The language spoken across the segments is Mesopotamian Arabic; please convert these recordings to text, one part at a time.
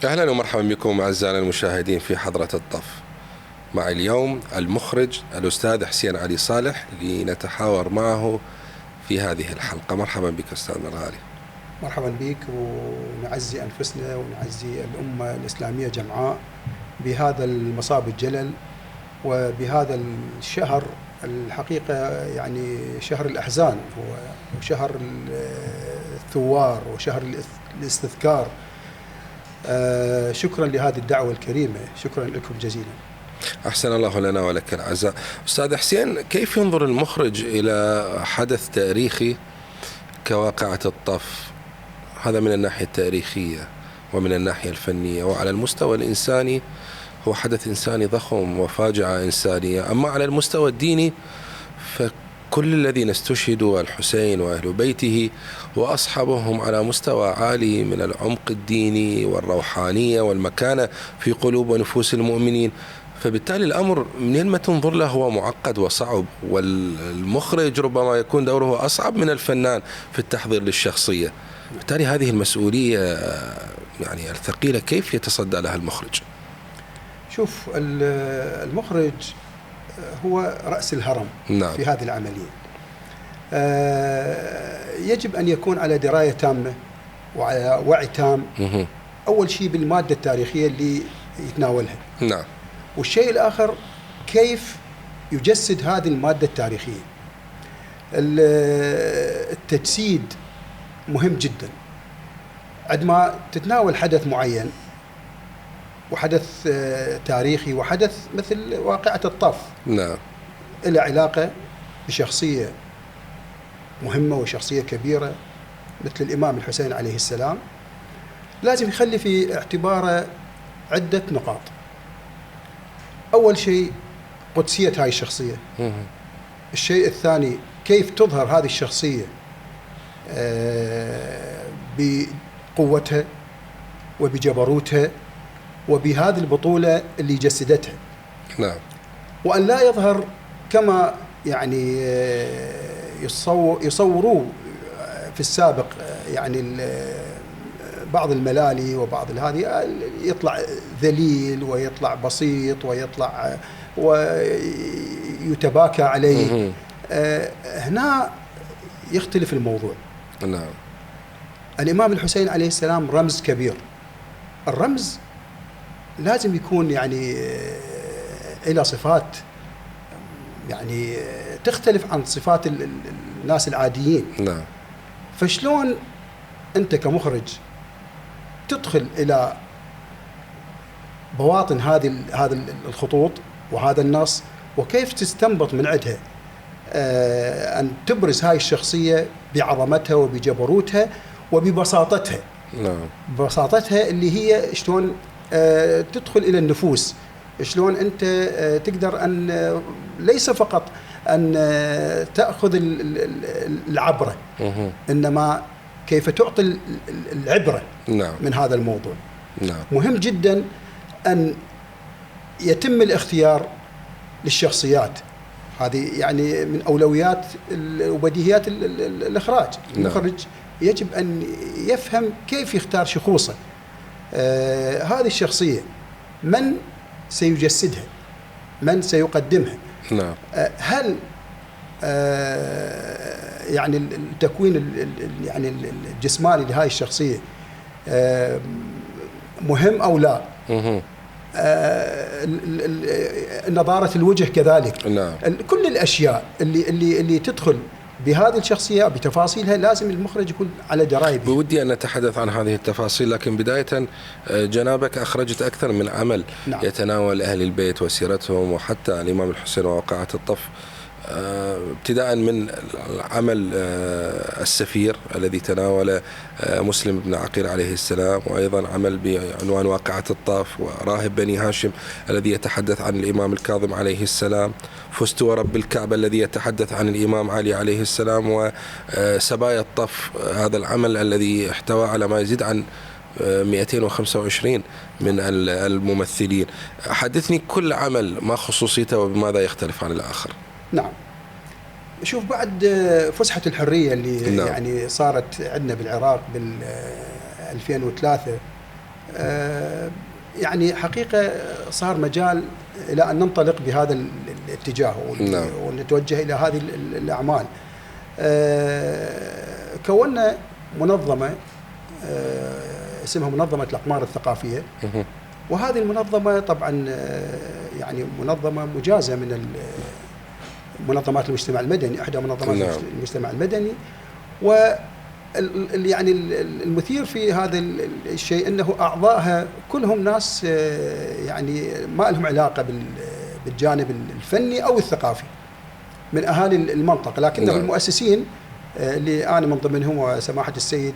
أهلا ومرحبا بكم أعزائنا المشاهدين في حضرة الطف. معي اليوم المخرج الأستاذ حسين علي صالح لنتحاور معه في هذه الحلقة. مرحبا بك أستاذنا الغالي. مرحبا بك، ونعزي أنفسنا ونعزي الأمة الإسلامية جمعاء بهذا المصاب الجلل وبهذا الشهر الحقيقة، يعني شهر الأحزان وشهر الثوار وشهر الاستذكار. شكرا لهذه الدعوة الكريمة، شكرا لكم جزيلا. أحسن الله لنا ولك العزاء. أستاذ حسين، كيف ينظر المخرج إلى حدث تاريخي كواقعة الطف؟ هذا من الناحية التاريخية ومن الناحية الفنية، وعلى المستوى الإنساني هو حدث إنساني ضخم وفاجعة إنسانية. أما على المستوى الديني فكل الذين استشهدوا الحسين وأهل بيته وأصحابهم على مستوى عالي من العمق الديني والروحانية والمكانة في قلوب ونفوس المؤمنين. فبالتالي الأمر منين ما تنظر له هو معقد وصعب، والمخرج ربما يكون دوره أصعب من الفنان في التحضير للشخصية. بالتالي هذه المسؤولية يعني الثقيلة كيف يتصدى لها المخرج؟ شوف، المخرج هو رأس الهرم. نعم. في هذه العملية يجب أن يكون على دراية تامة وعلى وعي تام. أول شيء بالمادة التاريخية اللي يتناولها. نعم. والشيء الآخر كيف يجسد هذه المادة التاريخية. التجسيد مهم جدا. عندما تتناول حدث معين وحدث تاريخي وحدث مثل واقعة الطف، نعم، له علاقة بشخصية مهمة وشخصية كبيرة مثل الإمام الحسين عليه السلام، لازم يخلي في اعتباره عدة نقاط. أول شيء قدسية هاي الشخصية. الشيء الثاني كيف تظهر هذه الشخصية بقوتها وبجبروتها وبهذه البطولة اللي جسدتها. نعم. وأن لا يظهر كما يعني يصوروا في السابق، يعني بعض الملالي وبعض هذه يطلع ذليل ويطلع بسيط ويطلع ويتباكى عليه. هنا يختلف الموضوع. نعم. الإمام الحسين عليه السلام رمز كبير. الرمز لازم يكون يعني إلى صفات يعني تختلف عن صفات الناس العاديين. نعم. فشلون أنت كمخرج تدخل إلى بواطن هذا الخطوط وهذا النص، وكيف تستنبط من عندها أن تبرز هاي الشخصية بعظمتها وبجبروتها وببساطتها. نعم. ببساطتها اللي هي شلون تدخل إلى النفوس، شلون أنت تقدر أن ليس فقط أن تأخذ العبرة، إنما كيف تعطي العبرة. نعم. من هذا الموضوع. نعم. مهم جدا أن يتم الاختيار للشخصيات. هذه يعني من أولويات وبديهيات الإخراج. المخرج يجب أن يفهم كيف يختار شخوصه. هذه الشخصية من سيجسدها، من سيقدمها. نعم. هل يعني التكوين يعني الجسماني لهذه الشخصية مهم أو لا؟ نظارة الوجه كذلك. نعم. كل الأشياء اللي تدخل بهذه الشخصية بتفاصيلها لازم المخرج يكون على دراية بها. بودي أن نتحدث عن هذه التفاصيل، لكن بداية جنابك أخرجت أكثر من عمل. نعم. يتناول أهل البيت وسيرتهم وحتى الإمام الحسين وواقعة الطف، ابتداء من عمل السفير الذي تناول مسلم بن عقيل عليه السلام، وأيضا عمل بعنوان واقعة الطف، وراهب بني هاشم الذي يتحدث عن الإمام الكاظم عليه السلام، فزت ورب الكعبة الذي يتحدث عن الإمام علي عليه السلام، وسبايا الطف، هذا العمل الذي احتوى على ما يزيد عن 225 من الممثلين. حدثني كل عمل ما خصوصيته وبماذا يختلف عن الآخر. نعم. شوف، بعد فسحة الحرية اللي نعم. يعني صارت عندنا بالعراق بال 2003، يعني حقيقة صار مجال إلى أن ننطلق بهذا الاتجاه ونتوجه إلى هذه الأعمال. كونا منظمة اسمها منظمة الأقمار الثقافية، وهذه المنظمة طبعا يعني منظمة مجازة من منظمات المجتمع المدني، إحدى منظمات المجتمع المدني. يعني المثير في هذا الشيء أنه أعضائها كلهم ناس يعني ما لهم علاقة بالجانب الفني أو الثقافي من أهالي المنطقة، لكنهم المؤسسين اللي أنا من ضمنهم وسماحة السيد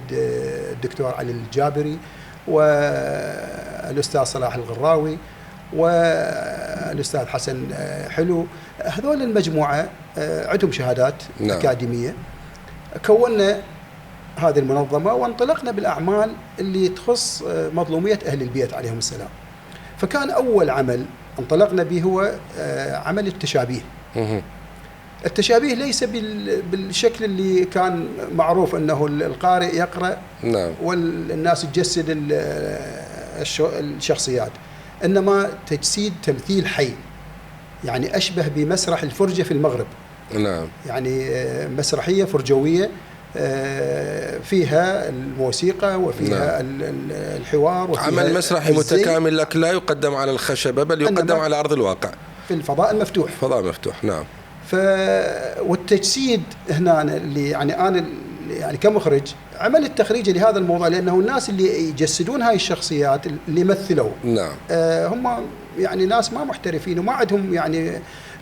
الدكتور علي الجابري والأستاذ صلاح الغراوي والأستاذ حسن حلو. هذول المجموعة عندهم شهادات أكاديمية. كونا هذه المنظمة وانطلقنا بالأعمال اللي تخص مظلومية أهل البيت عليهم السلام. فكان أول عمل انطلقنا به هو عمل التشابيه. التشابيه ليس بالشكل اللي كان معروف أنه القارئ يقرأ والناس تجسد الشخصيات، إنما تجسيد تمثيل حي، يعني أشبه بمسرح الفرجة في المغرب. يعني مسرحية فرجوية فيها الموسيقى وفيها الحوار وفيها عمل مسرحي متكامل، لكن لا يقدم على الخشبة بل يقدم على أرض الواقع في الفضاء المفتوح. فضاء مفتوح. نعم. والتجسيد هنا اللي يعني أنا يعني كمخرج عملت تخريج لهذا الموضوع، لأنه الناس اللي يجسدون هاي الشخصيات اللي مثلوا هم يعني ناس ما محترفين وما عندهم يعني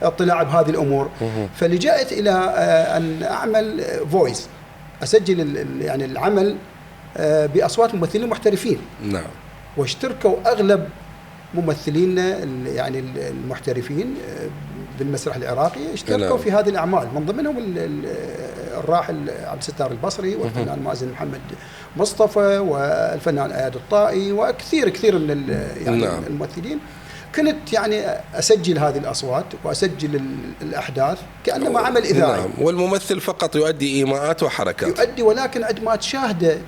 اطلاع بهذه الأمور. فلجأت إلى أن أعمل فويس، أسجل يعني العمل بأصوات ممثلين محترفين. واشتركوا أغلب ممثلينا يعني المحترفين بالمسرح العراقي اشتركوا في هذه الأعمال، من ضمنهم الراحل عبد الستار البصري والفنان مازن محمد مصطفى والفنان اياد الطائي وكثير من يعني الممثلين. كنت يعني أسجل هذه الأصوات وأسجل الأحداث كأنما عمل إذاعي. والممثل فقط يؤدي إيماءات وحركات. يؤدي، ولكن عندما تشاهده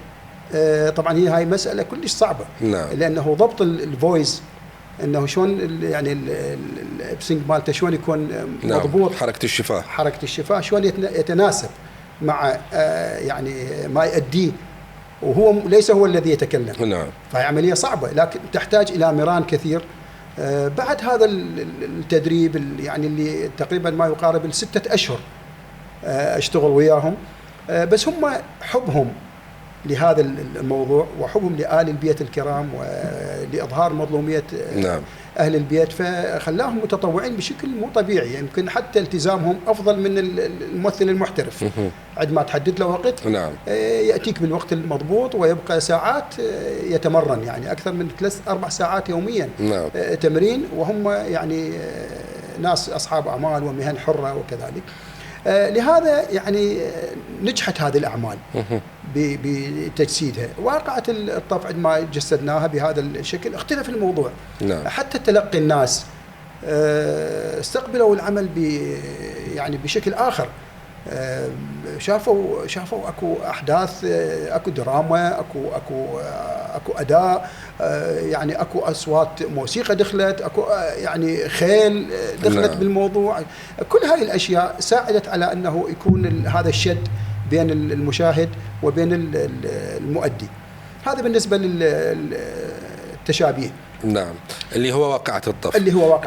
طبعا هي هاي مسألة كلش صعبة. لأنه ضبط الفويس انه شلون يعني الابسنج مالته شلون يكون مضبوط، حركة الشفاه شلون يتناسب مع يعني ما يؤديه، وهو ليس هو الذي يتكلم. فهي عملية صعبة، لكن تحتاج إلى مران كثير. بعد هذا التدريب يعني اللي تقريبا ما يقارب 6 أشهر اشتغل وياهم، بس هم حبهم لهذا الموضوع وحبهم لآل البيت الكرام ولإظهار مظلومية أهل البيت فخلاهم متطوعين بشكل مو طبيعي. يمكن حتى التزامهم أفضل من الممثل المحترف. عندما تحدد له وقت يأتيك بالوقت المضبوط ويبقى ساعات يتمرن، يعني أكثر من 3-4 ساعات يوميا تمرين، وهم يعني ناس أصحاب أعمال ومهن حرة وكذلك. لهذا يعني نجحت هذه الأعمال بتجسيدها. واقعة الطف عندما جسدناها بهذا الشكل اختلف الموضوع. حتى تلقي الناس استقبلوا العمل يعني بشكل آخر. شافوا اكو احداث، اكو دراما، اكو اداء، يعني اكو اصوات موسيقى دخلت، اكو يعني خيل دخلت بالموضوع. كل هاي الاشياء ساعدت على انه يكون هذا الشد بين المشاهد وبين المؤدي. هذا بالنسبه للتشابيه. اللي هو واقعة الطف.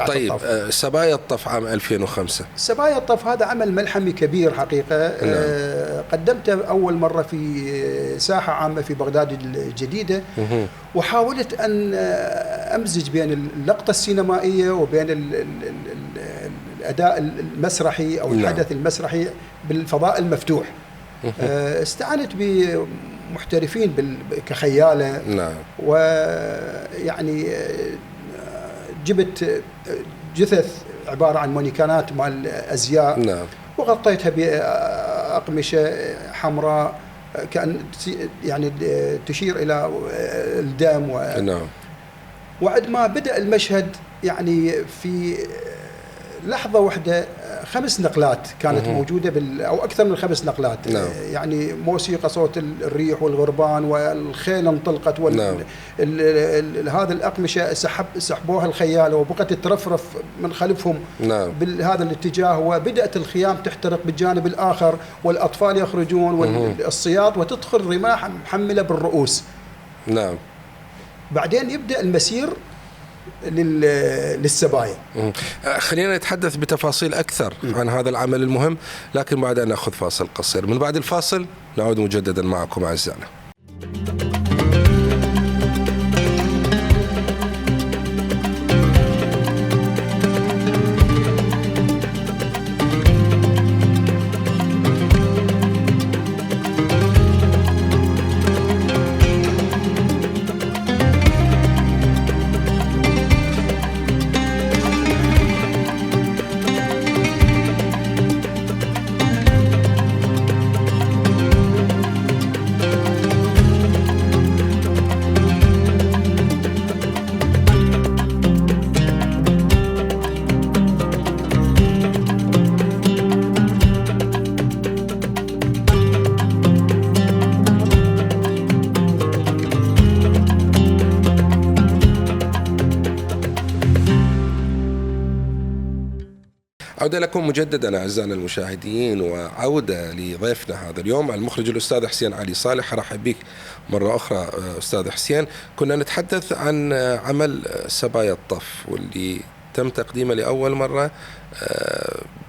طيب الطف. سبايا الطف عام 2005. سبايا الطف هذا عمل ملحمي كبير حقيقة. قدمته أول مرة في ساحة عامة في بغداد الجديدة. وحاولت أن أمزج بين اللقطة السينمائية وبين الأداء المسرحي أو الحدث المسرحي بالفضاء المفتوح. استعنت بمحترفين كخيالة. ويعني جبت جثث عبارة عن مانيكانات مال أزياء. وغطيتها بأقمشة حمراء كأن يعني تشير إلى الدم. وعندما بدأ المشهد يعني في لحظة واحدة 5 نقلات كانت موجودة أو أكثر من 5 نقلات. يعني موسيقى صوت الريح والغربان والخيل انطلقت هذا الأقمشة سحبوها الخيال وبقت ترفرف من خلفهم بهذا الاتجاه، وبدأت الخيام تحترق بالجانب الآخر والأطفال يخرجون والصياد وتدخل رماح محملة بالرؤوس. بعدين يبدأ المسير للسبايا. خلينا نتحدث بتفاصيل أكثر عن هذا العمل المهم، لكن بعد أن نأخذ فاصل قصير. من بعد الفاصل نعود مجددا معكم أعزائنا. عودة لكم مجددا أعزائنا المشاهدين، وعودة لضيفنا هذا اليوم المخرج الأستاذ حسين علي صالح. أرحب بك مرة أخرى أستاذ حسين. كنا نتحدث عن عمل سبايا الطف واللي تم تقديمه لأول مرة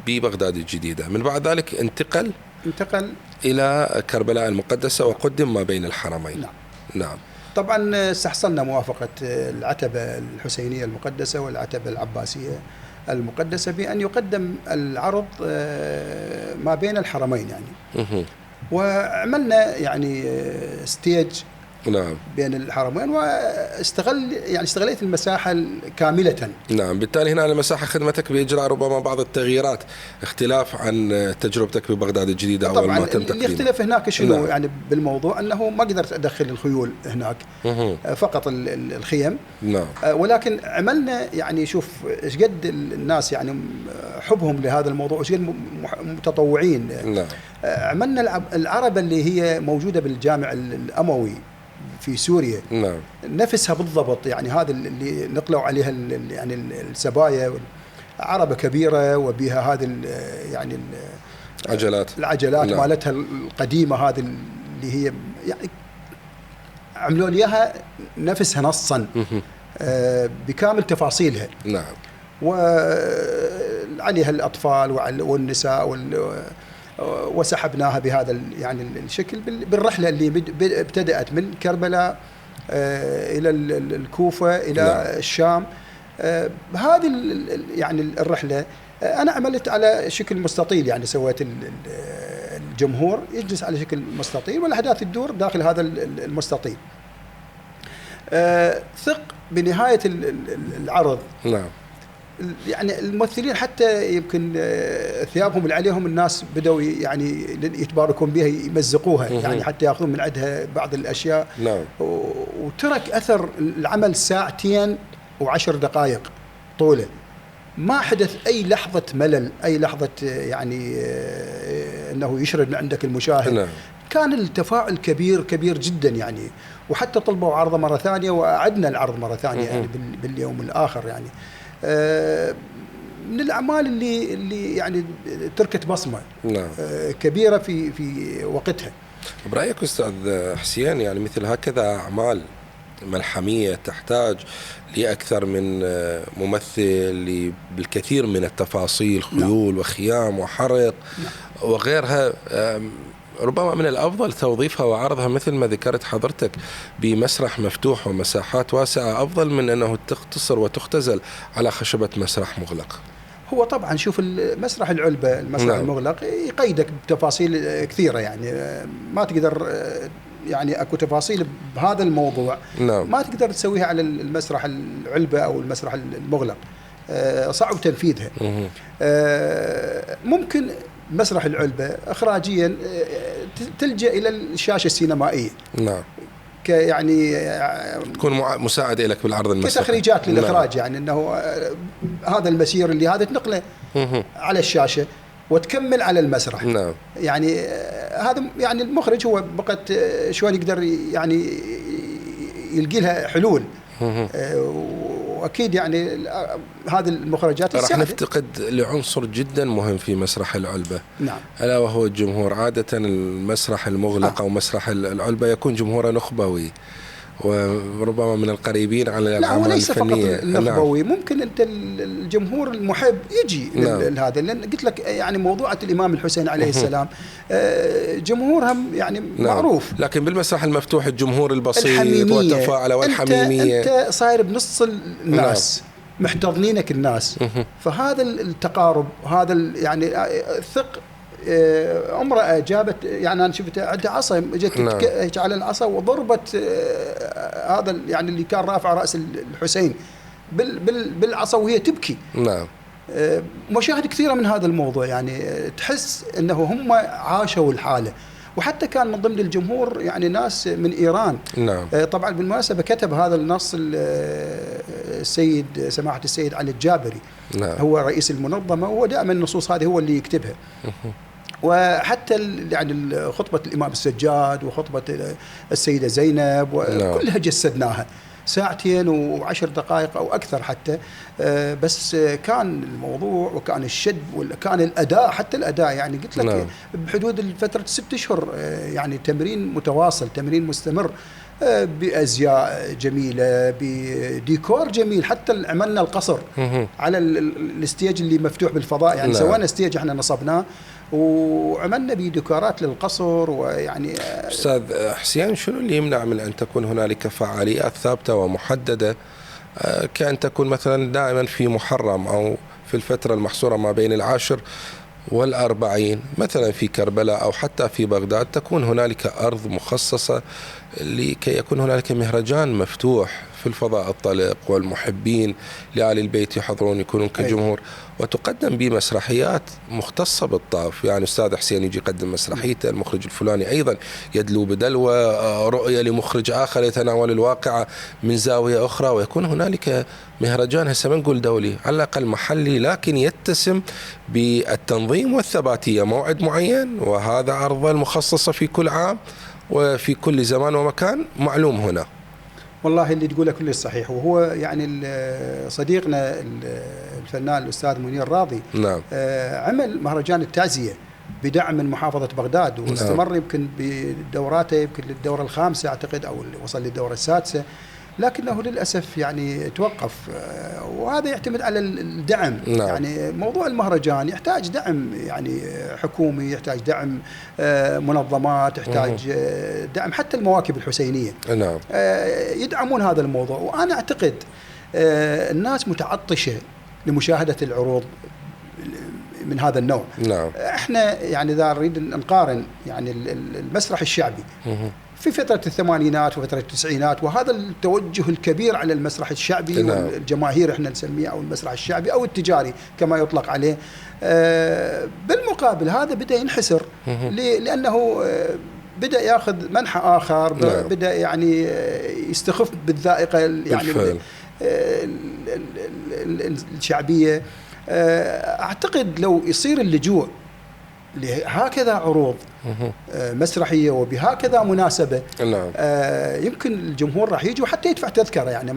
ببغداد الجديدة، من بعد ذلك انتقل إلى كربلاء المقدسة وقدم ما بين الحرمين. نعم. طبعا استحصلنا موافقة العتبة الحسينية المقدسة والعتبة العباسية المقدسة بأن يقدم العرض ما بين الحرمين يعني. وعملنا يعني ستيج بين الحرمين، استغليت المساحة كاملة. نعم، بالتالي هنا المساحة خدمتك بإجراء ربما بعض التغييرات، اختلاف عن تجربتك ببغداد الجديدة أول ما تم تقديمها. اللي اختلف هناك شنو يعني بالموضوع أنه ما قدرت أدخل الخيول هناك، فقط الخيم. ولكن عملنا يعني شوف إيش قد الناس يعني حبهم لهذا الموضوع، إيش قد متطوعين. عملنا العربة اللي هي موجودة بالجامع الأموي في سوريا نفسها بالضبط، يعني هذا اللي نقلوا عليها يعني السبايا، عربة كبيرة وبها هذه يعني العجلات مالتها القديمة، هذه اللي هي يعني عملوا ليها نفسها نصا بكامل تفاصيلها. وعليها الأطفال والنساء وسحبناها بهذا يعني الشكل بالرحلة اللي ابتدأت من كربلاء إلى الكوفة إلى الشام. هذه يعني الرحلة أنا عملت على شكل مستطيل، يعني سويت الجمهور يجلس على شكل مستطيل والأحداث تدور داخل هذا المستطيل. ثق بنهاية العرض يعني الممثلين حتى يمكن ثيابهم اللي عليهم الناس بدأوا يعني يتباركون بها يمزقوها يعني حتى يأخذون من عندها بعض الأشياء. وترك أثر العمل 2 و10 دقائق طوله، ما حدث أي لحظة ملل، أي لحظة يعني أنه يشرد من عندك المشاهد. كان التفاعل كبير جدا يعني، وحتى طلبوا عرضه مرة ثانية وأعدنا العرض مرة ثانية يعني باليوم الآخر يعني. من الأعمال اللي يعني تركت بصمة كبيرة في وقتها. برأيك أستاذ حسين يعني مثل هكذا أعمال ملحمية تحتاج لأكثر من ممثل بالكثير من التفاصيل، خيول وخيام وحرق وغيرها، ربما من الأفضل توظيفها وعرضها مثل ما ذكرت حضرتك بمسرح مفتوح ومساحات واسعة، أفضل من أنه تقتصر وتختزل على خشبة مسرح مغلق. هو طبعا شوف المسرح العلبة، المسرح المغلق يقيدك بتفاصيل كثيرة، يعني ما تقدر يعني اكو تفاصيل بهذا الموضوع ما تقدر تسويها على المسرح العلبة أو المسرح المغلق، صعب تنفيذها. ممكن مسرح العلبة إخراجيا تلجأ إلى الشاشة السينمائية. يعني تكون مساعدة لك بالعرض المسرحي، كتخريجات للإخراج. يعني أنه هذا المسير اللي هذا تنقله على الشاشة وتكمل على المسرح. نعم. يعني هذا يعني المخرج هو بقت شلون يقدر يعني يلقي لها حلول. واكيد يعني هذه المخرجات راح نفتقد لعنصر جدا مهم في مسرح العلبة. نعم. الا وهو الجمهور. عادة المسرح المغلق او مسرح العلبة يكون جمهوره نخبوي وربما من القريبين على الأعمال الفنية. لا، وليس فقط النخبوي. نعم. ممكن أنت الجمهور المحب يجي. نعم. لهذا، لأن قلت لك يعني موضوعة الإمام الحسين عليه السلام جمهورهم يعني نعم. معروف. لكن بالمسرح المفتوح الجمهور البسيط والتفاعل والحميمية أنت صاير بنص الناس. نعم. محتضنينك الناس. فهذا التقارب، هذا يعني الثق. امرأة جابت، يعني أنا شفت عندها عصا، جت على العصا وضربت هذا يعني اللي كان رافع رأس الحسين بالعصا وهي تبكي. نعم. مشاهد كثيرة من هذا الموضوع، يعني تحس أنه هم عاشوا الحالة. وحتى كان من ضمن الجمهور يعني ناس من إيران. نعم. طبعا بالمناسبة كتب هذا النص السيد سماحة السيد علي الجابري. نعم. هو رئيس المنظمة، وهو دائما النصوص هذه هو اللي يكتبها. وحتى يعني خطبة الإمام السجاد وخطبة السيدة زينب وكلها جسدناها 2 و10 دقائق أو أكثر حتى. بس كان الموضوع وكان الشد وكان الأداء، حتى الأداء يعني قلت لك نعم. بحدود فترة 6 أشهر يعني تمرين متواصل، تمرين مستمر، بأزياء جميلة، بديكور جميل. حتى عملنا القصر على الاستيج اللي مفتوح بالفضاء، يعني سوينا استيج احنا نصبناه وعملنا بديكورات للقصر. ويعني أستاذ حسين، شنو اللي يمنع من أن تكون هنالك فعاليات ثابتة ومحددة، كأن تكون مثلا دائما في محرم أو في الفترة المحصورة ما بين 10 و40 مثلا في كربلاء أو حتى في بغداد، تكون هنالك أرض مخصصة لكي يكون هنالك مهرجان مفتوح في الفضاء الطلق، والمحبين لآل البيت يحضرون يكونون كجمهور، وتقدم بمسرحيات مختصة بالطاف. يعني أستاذ حسين يجي يقدم مسرحيته، المخرج الفلاني أيضا يدلو بدلوة، رؤية لمخرج آخر يتناول الواقعة من زاوية أخرى، ويكون هنالك مهرجان هسه ما نقول دولي، على الأقل محلي، لكن يتسم بالتنظيم والثباتية. موعد معين، وهذا عرضه المخصصة في كل عام وفي كل زمان ومكان معلوم هنا. والله اللي تقوله كله صحيح. وهو يعني صديقنا الفنان الأستاذ منير راضي. نعم. عمل مهرجان التعزية بدعم من محافظة بغداد، واستمر يمكن بدوراته يمكن للدورة ال5 أعتقد، أو وصل للدورة ال6، لكنه للأسف يعني توقف. وهذا يعتمد على الدعم. نعم. يعني موضوع المهرجان يحتاج دعم يعني حكومي، يحتاج دعم منظمات، يحتاج دعم حتى المواكب الحسينية. نعم. يدعمون هذا الموضوع. وأنا أعتقد الناس متعطشة لمشاهدة العروض من هذا النوع. نعم. احنا يعني إذا نريد نقارن يعني المسرح الشعبي في فترة الثمانينات وفترة التسعينات، وهذا التوجه الكبير على المسرح الشعبي. نعم. والجماهير احنا نسميه، أو المسرح الشعبي أو التجاري كما يطلق عليه. بالمقابل هذا بدأ ينحسر لأنه بدأ ياخذ منحى آخر. نعم. بدأ يعني يستخف بالذائقة يعني الشعبية. أعتقد لو يصير اللجوء لهكذا عروض مسرحية وبهكذا مناسبة، نعم. يمكن الجمهور راح يجي وحتى يدفع تذكرة. يعني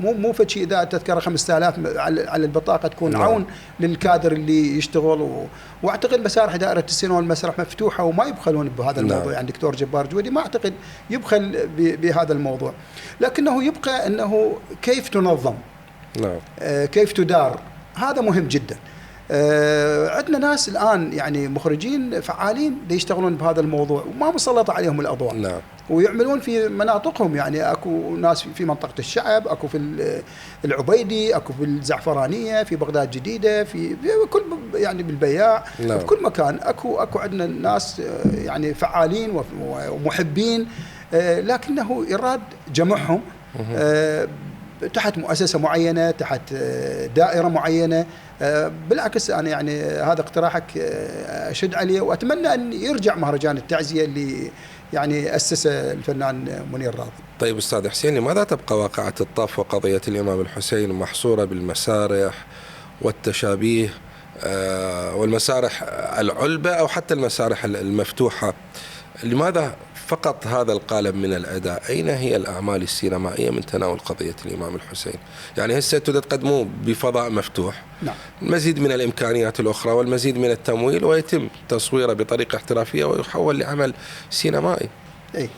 مو فشي إذا تذكرة 5000 على البطاقة تكون نعم. عون للكادر اللي يشتغل. واعتقد مسارح دائرة السينما والمسرح مفتوحة وما يبخلون بهذا الموضوع. نعم. يعني دكتور جبار جودي ما اعتقد يبخل بهذا الموضوع، لكنه يبقى أنه كيف تنظم. نعم. كيف تدار، هذا مهم جدا. عندنا ناس الآن يعني مخرجين فعالين يشتغلون بهذا الموضوع وما مسلط عليهم الأضواء. نعم. ويعملون في مناطقهم. يعني أكو ناس في منطقة الشعب، أكو في العبيدي، أكو في الزعفرانية، في بغداد جديدة، في كل يعني بالبياع. نعم. في كل مكان أكو عندنا ناس يعني فعالين ومحبين، لكنه يراد جمعهم تحت مؤسسة معينة، تحت دائرة معينة. بالعكس أنا يعني هذا اقتراحك أشد عليه، وأتمنى أن يرجع مهرجان التعزية اللي يعني أسسه الفنان منير راضي. طيب أستاذ حسين، لماذا تبقى واقعة الطف وقضية الإمام الحسين محصورة بالمسارح والتشابيه والمسارح العلبة أو حتى المسارح المفتوحة؟ لماذا فقط هذا القالب من الأداء؟ أين هي الأعمال السينمائية من تناول قضية الإمام الحسين؟ يعني هسه تقدموه بفضاء مفتوح، نعم، المزيد من الإمكانيات الأخرى والمزيد من التمويل، ويتم تصويره بطريقة احترافية ويحول لعمل سينمائي. أي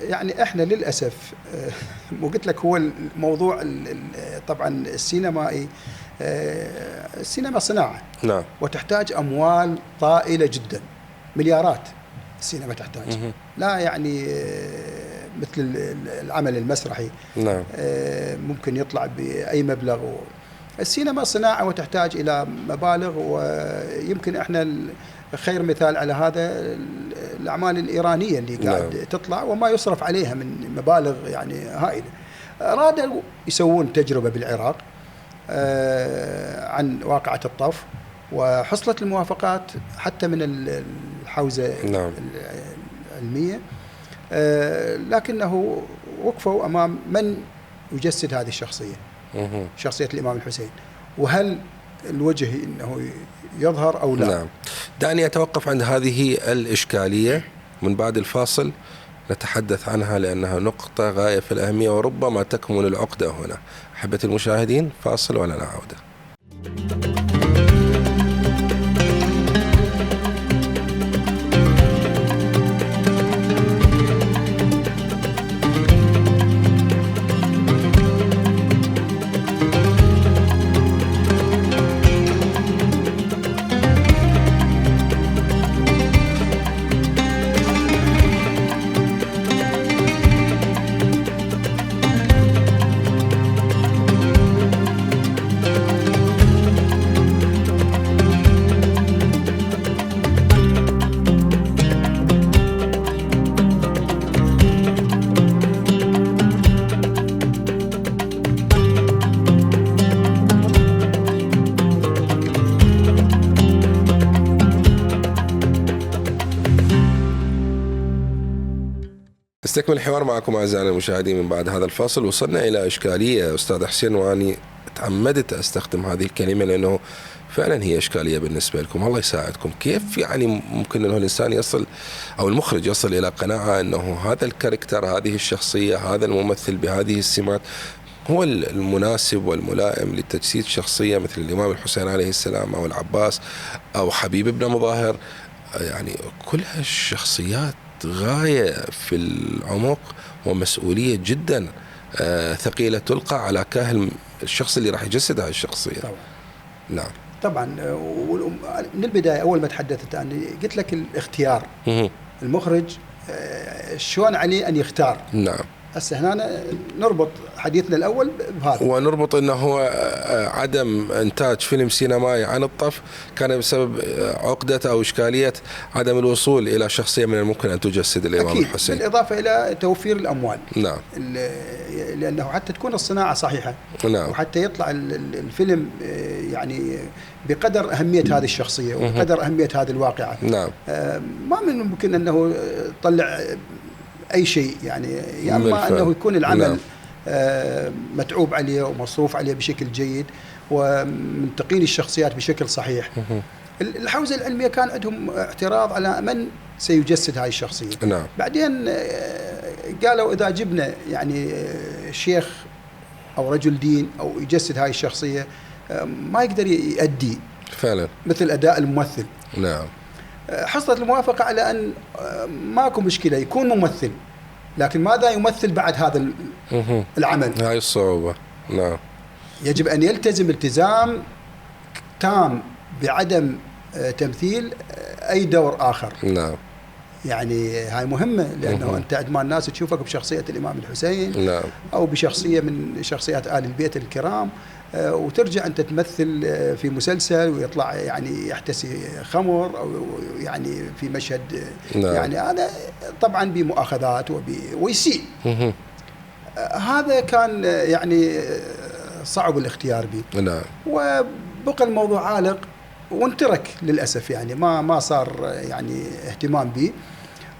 يعني احنا للأسف قلت لك هو الموضوع طبعا السينمائي، السينما صناعة، نعم، وتحتاج أموال طائلة جدا، مليارات السينما تحتاج، لا يعني مثل العمل المسرحي، نعم، ممكن يطلع بأي مبلغ. السينما صناعة وتحتاج إلى مبالغ، ويمكن احنا خير مثال على هذا الأعمال الإيرانية اللي قاعد نعم. تطلع وما يصرف عليها من مبالغ يعني هائلة. رادوا يسوون تجربة بالعراق عن واقعة الطف، وحصلت الموافقات حتى من الحوزة نعم. العلمية، لكنه وقفوا أمام من يجسد هذه الشخصية، شخصية الإمام الحسين، وهل الوجه أنه يظهر أو لا. نعم. دعني أتوقف عند هذه الإشكالية، من بعد الفاصل نتحدث عنها لأنها نقطة غاية في الأهمية وربما تكمن العقدة هنا. أحبة المشاهدين، فاصل ولنا عودة. استكمل الحوار معكم أعزائنا المشاهدين من بعد هذا الفاصل. وصلنا إلى إشكالية أستاذ حسين، وأني تعمدت أستخدم هذه الكلمة لأنه فعلا هي إشكالية بالنسبة لكم. الله يساعدكم. كيف يعني ممكن أنه الإنسان يصل أو المخرج يصل إلى قناعة أنه هذا الكاركتر، هذه الشخصية، هذا الممثل بهذه السمات هو المناسب والملائم لتجسيد شخصية مثل الإمام الحسين عليه السلام أو العباس أو حبيب بن مظاهر؟ يعني كلها الشخصيات غاية في العمق ومسؤولية جدا ثقيلة تلقى على كاهل الشخص اللي راح يجسد هذه الشخصية. طبعا. نعم طبعا. من البداية أول ما تحدثت أنا قلت لك الاختيار، المخرج شلون عليه أن يختار. نعم. هسه هنا نربط حديثنا الأول بهذا، ونربط أنه هو عدم إنتاج فيلم سينمائي عن الطف كان بسبب عقدة أو إشكالية عدم الوصول إلى شخصية من الممكن أن تجسد الإمام الحسين، بالإضافة إلى توفير الأموال. نعم. لأنه حتى تكون الصناعة صحيحة، نعم. وحتى يطلع الفيلم يعني بقدر أهمية هذه الشخصية وبقدر أهمية هذه الواقعة. نعم. ما من ممكن أنه يطلع أي شيء، يعني يا أما أنه يكون العمل متعوب عليه ومصروف عليه بشكل جيد ومنتقين الشخصيات بشكل صحيح. الحوزة العلمية كان عندهم اعتراض على من سيجسد هاي الشخصية. نعم. بعدين قالوا إذا جبنا يعني شيخ أو رجل دين أو يجسد هاي الشخصية ما يقدر يؤدي فعلا مثل أداء الممثل. نعم. حصلت الموافقة على أن ماكو مشكلة يكون ممثل، لكن ماذا يمثل بعد هذا العمل؟ هاي الصعوبة. نعم. يجب أن يلتزم التزام تام بعدم تمثيل أي دور آخر. نعم. يعني هاي مهمة، لأنه أنت عندما الناس تشوفك بشخصية الإمام الحسين، نعم، أو بشخصية من شخصيات آل البيت الكرام، وترجع أنت تمثل في مسلسل ويطلع يعني يحتسي خمر أو يعني في مشهد، نعم. يعني هذا طبعا بمؤاخذات ويسيء. هذا كان يعني صعب الاختيار به. نعم. وبقى الموضوع عالق وانترك للأسف، يعني ما صار يعني اهتمام به،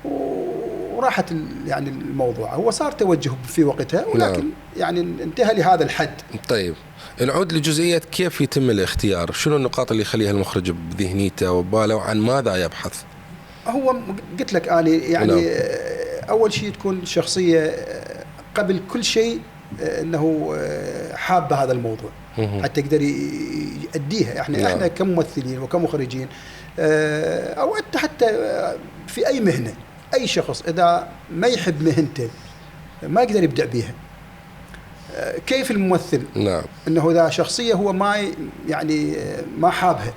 وراحت يعني الموضوع. هو صار توجه في وقتها، ولكن نعم. يعني انتهى لهذا الحد. طيب نعود لجزئية كيف يتم الاختيار، شنو النقاط اللي يخليها المخرج بذهنيته وباله وعن ماذا يبحث؟ هو قلت لك أنا يعني نعم. أول شيء تكون شخصية قبل كل شيء أنه حابة هذا الموضوع حتى يقدر يؤديها. احنا كممثلين وكمخرجين أو حتى في أي مهنة، أي شخص إذا ما يحب مهنته ما يقدر يبدع بيها. كيف الممثل؟ نعم. أنه إذا شخصية هو ما حابها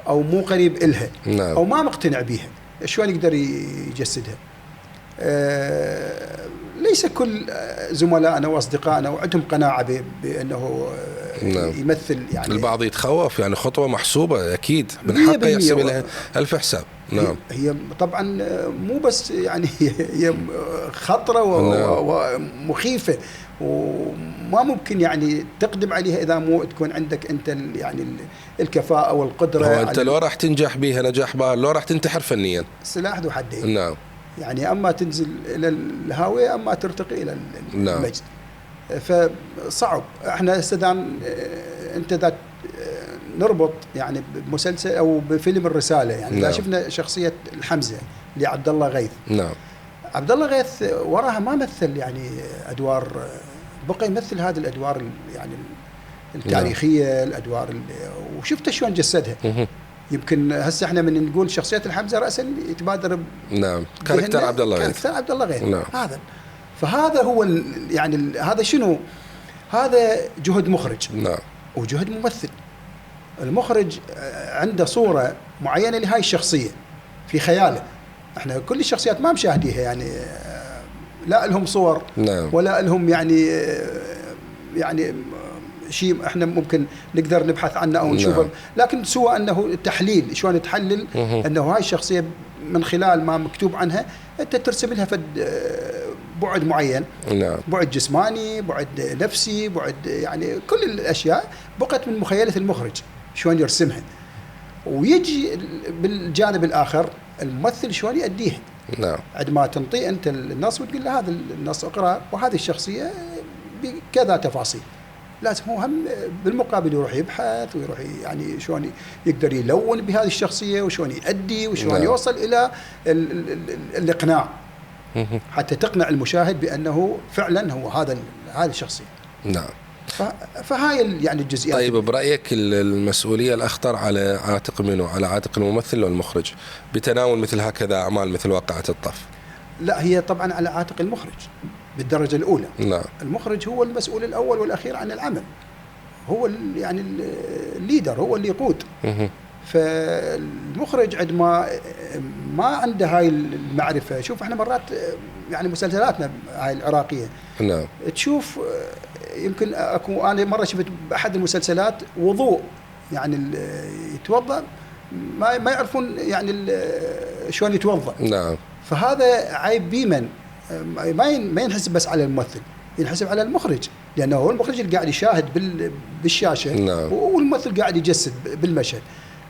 أو مو قريب إلها، نعم. أو ما مقتنع بيها، شلون يقدر يجسدها؟ ليس كل زملائنا واصدقائنا وعندهم قناعه بانه نعم. يمثل. يعني البعض يتخوف، يعني خطوه محسوبه اكيد من حقه يحسب لها ألف حساب. نعم. هي طبعا مو بس يعني هي خطره ومخيفه، وما ممكن يعني تقدم عليها اذا مو تكون عندك انت يعني الكفاءه والقدره. هو انت لو راح تنجح بها نجاح باهر، لو راح تنتحر فنيا. سلاح ذو حدين. نعم. يعني أما تنزل إلى الهاوية أما ترتقي إلى المجد. فصعب. احنا استدام انت ذات نربط يعني بمسلسل أو بفيلم الرسالة، يعني إذا شفنا شخصية الحمزة لعبد الله غيث. نعم. عبد الله غيث وراها ما مثل يعني أدوار، بقى يمثل هذه الأدوار يعني التاريخية. الأدوار وشفت شلون جسدها. يمكن هسه احنا من نقول شخصية الحمزة رأسا يتبادر نعم كاركتر عبد الله غيث. كاركتر عبد الله غيث. نعم. هذا فهذا هو يعني هذا شنو؟ هذا جهد مخرج. نعم. وجهد ممثل. المخرج عنده صورة معينة لهاي الشخصية في خياله. احنا كل الشخصيات ما مشاهديها، يعني لا لهم صور. نعم. ولا لهم يعني شيء احنا ممكن نقدر نبحث عنه او نشوفه. نعم. لكن سوى انه تحليل، شلون تحلل انه هاي الشخصيه من خلال ما مكتوب عنها انت ترسم لها بعد معين. نعم. بعد جسماني، بعد نفسي، بعد يعني كل الاشياء بقت من مخيله المخرج شلون يرسمها. ويجي بالجانب الاخر الممثل شلون يؤديها. نعم. عندما تنطي انت النص وتقول له هذا النص اقرا وهذه الشخصيه بكذا تفاصيل، لازم هو هم بالمقابل يروح يبحث ويروح يعني شلون يقدر يلون بهذه الشخصية وشلون يؤدي وشلون نعم. يوصل إلى الإقناع حتى تقنع المشاهد بأنه فعلا هو هذه الشخصية. نعم. فهاي يعني الجزئيات. طيب برأيك المسؤولية الأخطر على عاتق منه؟ على عاتق الممثل والمخرج بتناول مثل هكذا أعمال مثل واقعة الطف؟ لا، هي طبعا على عاتق المخرج بالدرجة الأولى. نعم. المخرج هو المسؤول الأول والأخير عن العمل، هو يعني الليدر، هو اللي يقود. فالمخرج عندما ما عنده هاي المعرفة، شوف احنا مرات يعني مسلسلاتنا هاي العراقية. نعم. تشوف يمكن أنا مرة شفت بأحد المسلسلات وضوء، يعني يتوضأ ما يعرفون يعني شلون يتوضأ. نعم. فهذا عيب بيمن، ما ينحسب بس على الممثل، ينحسب على المخرج، لأنه هو المخرج اللي قاعد يشاهد بالشاشة. نعم. والممثل قاعد يجسد بالمشهد.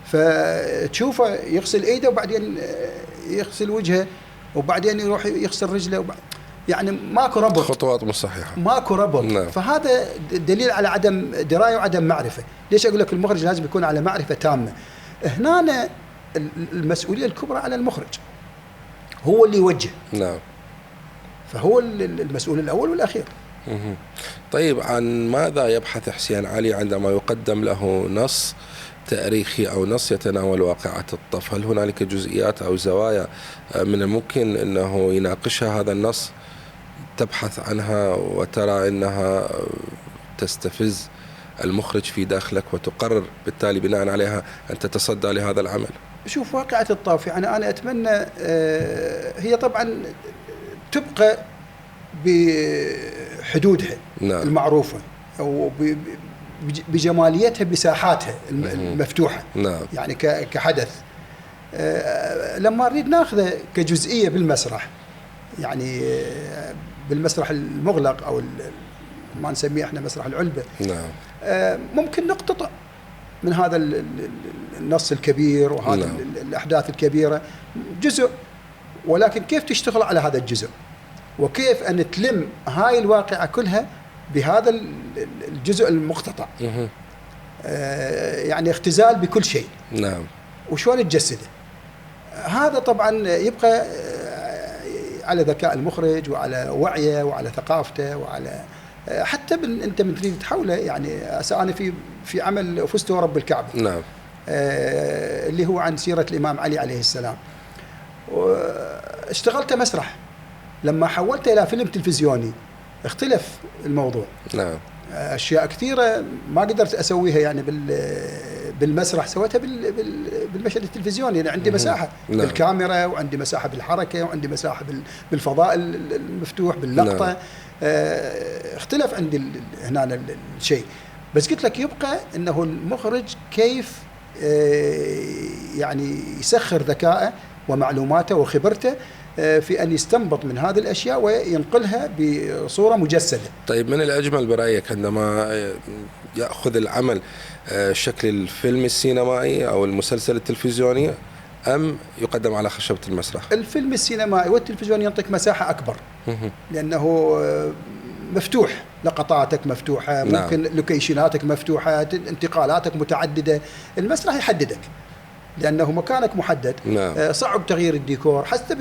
فتشوفه يغسل ايده وبعدين يغسل وجهه وبعدين يروح يغسل رجله يعني ماكو ربط، خطوات مش صحيحة، ماكو ربط. نعم. فهذا دليل على عدم دراية وعدم معرفة. ليش أقول لك المخرج لازم يكون على معرفة تامة؟ هنا المسؤولية الكبرى على المخرج، هو اللي يوجه. نعم. فهو المسؤول الأول والأخير. طيب عن ماذا يبحث حسين علي عندما يقدم له نص تاريخي أو نص يتناول واقعة الطف؟ هل هنالك جزئيات أو زوايا من الممكن أنه يناقشها هذا النص، تبحث عنها وترى أنها تستفز المخرج في داخلك وتقرر بالتالي بناء عليها أن تتصدى لهذا العمل؟ شوف، واقعة الطف يعني أنا أتمنى هي طبعا تبقى بحدودها. نعم. المعروفة أو بجماليتها بساحاتها المفتوحة. نعم. يعني كحدث لما نريد ناخذه كجزئية بالمسرح، يعني بالمسرح المغلق أو ما نسميه احنا مسرح العلبة. نعم. ممكن نقتطع من هذا النص الكبير وهذا نعم. الأحداث الكبيرة جزء، ولكن كيف تشتغل على هذا الجزء وكيف أن تلم هاي الواقعة كلها بهذا الجزء المقتطع. يعني اختزال بكل شيء. نعم. وشلون تجسده، هذا طبعا يبقى على ذكاء المخرج وعلى وعيه وعلى ثقافته وعلى حتى انت من تريد تحوله. يعني انا في عمل فزت ورب الكعبه. نعم. اللي هو عن سيره الامام علي عليه السلام، اشتغلت مسرح. لما حولته الى فيلم تلفزيوني اختلف الموضوع. نعم. اشياء كثيره ما قدرت اسويها يعني بالمسرح، سويتها بالمشهد التلفزيوني. يعني عندي مساحه بالكاميرا، وعندي مساحه بالحركه، وعندي مساحه بالفضاء المفتوح باللقطه. اختلف عندي هنا الشيء. بس قلت لك يبقى انه المخرج كيف يعني يسخر ذكائه ومعلوماته وخبرته في أن يستنبط من هذه الأشياء وينقلها بصورة مجسدة. طيب، من الأجمل برأيك عندما يأخذ العمل شكل الفيلم السينمائي أو المسلسل التلفزيوني، أم يقدم على خشبة المسرح؟ الفيلم السينمائي والتلفزيوني يعطيك مساحة أكبر، لأنه مفتوح، لقطاتك مفتوحة. نعم. ممكن لوكيشناتك مفتوحة، انتقالاتك متعددة. المسرح يحددك لأنه مكانك محدد. نعم. صعب تغيير الديكور حتى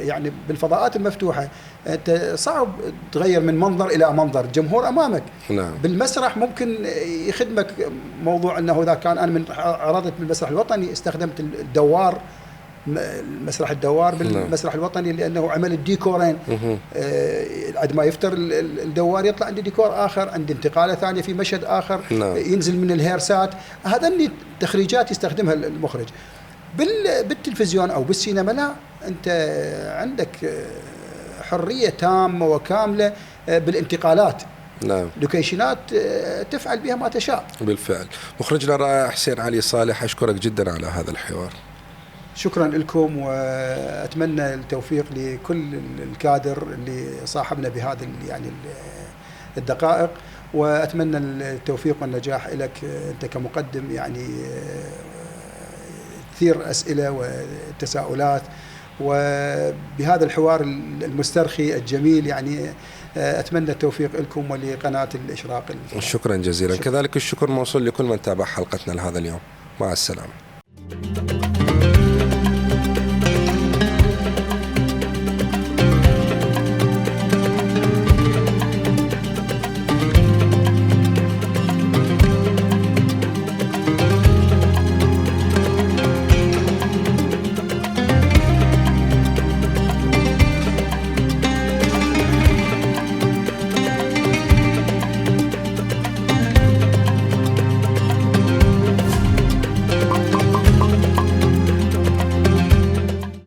يعني بالفضاءات المفتوحة. أنت صعب تغير من منظر إلى منظر، جمهور أمامك. نعم. بالمسرح ممكن يخدمك موضوع أنه إذا كان أنا من عرضت بالمسرح الوطني استخدمت الدوار، مسرح الدوار بالمسرح الوطني، لأنه عمل الديكورين. عند ما يفتر الدوار يطلع عندي ديكور آخر، عندي انتقالة ثانية في مشهد آخر. نعم. ينزل من الهيرسات. هذا اللي تخريجات يستخدمها المخرج. بالتلفزيون أو بالسينما لا، أنت عندك حرية تامة وكاملة بالانتقالات. نعم. لوكيشنات تفعل بها ما تشاء. بالفعل. مخرجنا الرائع حسين علي صالح، أشكرك جدا على هذا الحوار. شكرا لكم، وأتمنى التوفيق لكل الكادر اللي صاحبنا بهذه يعني الدقائق، وأتمنى التوفيق والنجاح لك أنت كمقدم. يعني تثير أسئلة وتساؤلات، وبهذا الحوار المسترخي الجميل يعني أتمنى التوفيق لكم ولقناة الإشراق. شكرا جزيلا. كذلك الشكر موصول لكل من تابع حلقتنا لهذا اليوم. مع السلامة.